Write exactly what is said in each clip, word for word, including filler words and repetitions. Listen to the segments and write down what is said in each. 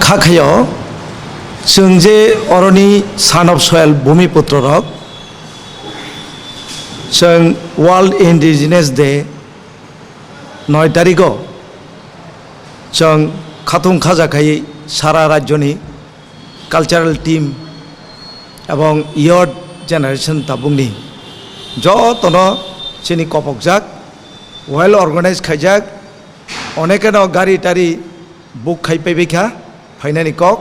Hakhayo, chwng je oroni son of soil bhumi putrorok, chwng World Indigenous Day noi tarigo chwng khatung khaja khai sara rajyoni cultural team ebong youth generation tabukni jotono chini kopokjak, well organized khaijak, onekeno gari tari book khai paibaikha phainani kok,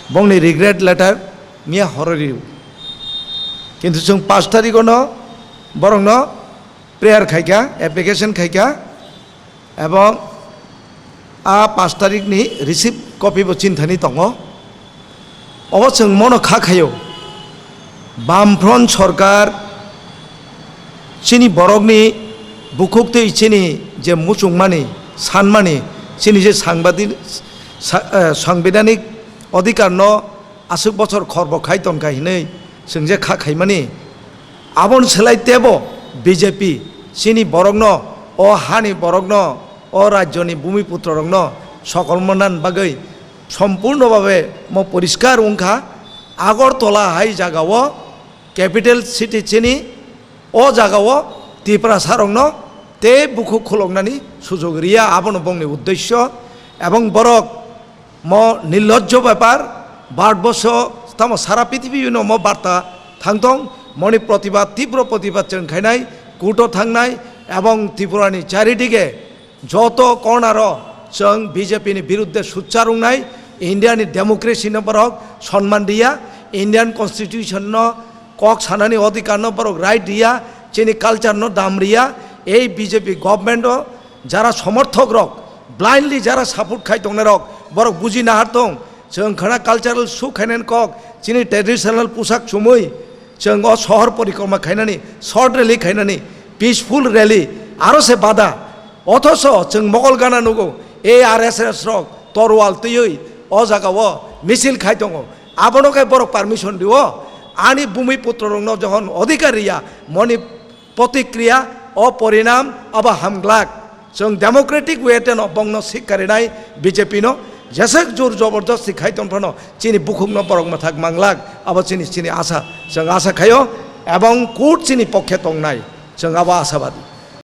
bongni regret letter miya horori. Kintu chwng pash tarigono borokno prayer khaikha, application khaikha, ebong a pash tarikni receipt copy bo chinthani tongo. Obo chwng mono kha khaio, Bamfront sorkar chini borokni bukhuk tei chini je muchungmani, sanmani, chini je sangbadi-, sa-, eh, sangbidhanik odhikarno aswk bochor khorbo khai tonkha hinwi chwng je kha khaimani, aboni slai teibo B J P chini borokno, o hani borokno, o rajyoni bhumi putrorokno sokolma nan bagwi sompurno babe mo poriskar wngkha. Agartala hai jagao, capital city chini, o jagao Tiprasarokno tei bukhuk khuloknani sujog riya, abono bongni uddesyo. Ebong borok mo nirlojjo bepar, Bharatborsho tamo sara pithibino mo barta thangtong, moni protibad, tibro protibad chwng khainai, courto thangnai, ebong Tripurani charidige joto corner-o chwng B J P ni birudde suchar wngnai, India ni democracy no borok sonman riya, Indian constitution no kok sanani odhikar no borok right riya, chini culture no dam riya. Ei B J P government o jara somorthok rok, blindly jara support khai tongnai rok, borok buji nahar tong, chwng khana cultural show khainani kok, chini traditional pusak chumui, chwng o sohor porikroma khainani, short rally khainani, peaceful rally, aro se bada. Othoso chwng Mogol gana nugo, A R S S rok torwal twiwi o jagao misil khai tongo. Abono khe borok permission rio, ani bhumi putrorokno johon odhikar riya, moni protikriya, o porinam abo hamglak. Chwng democratic way teno bongno sikkarinai B J P no, jeswk jor jobordosti khai tongphano chini bukhukno borok mwthak manglak, abo chini, chini asa. Chwng asa khaio, ebong court chini pokhe tongnai, chwng abo asabadi.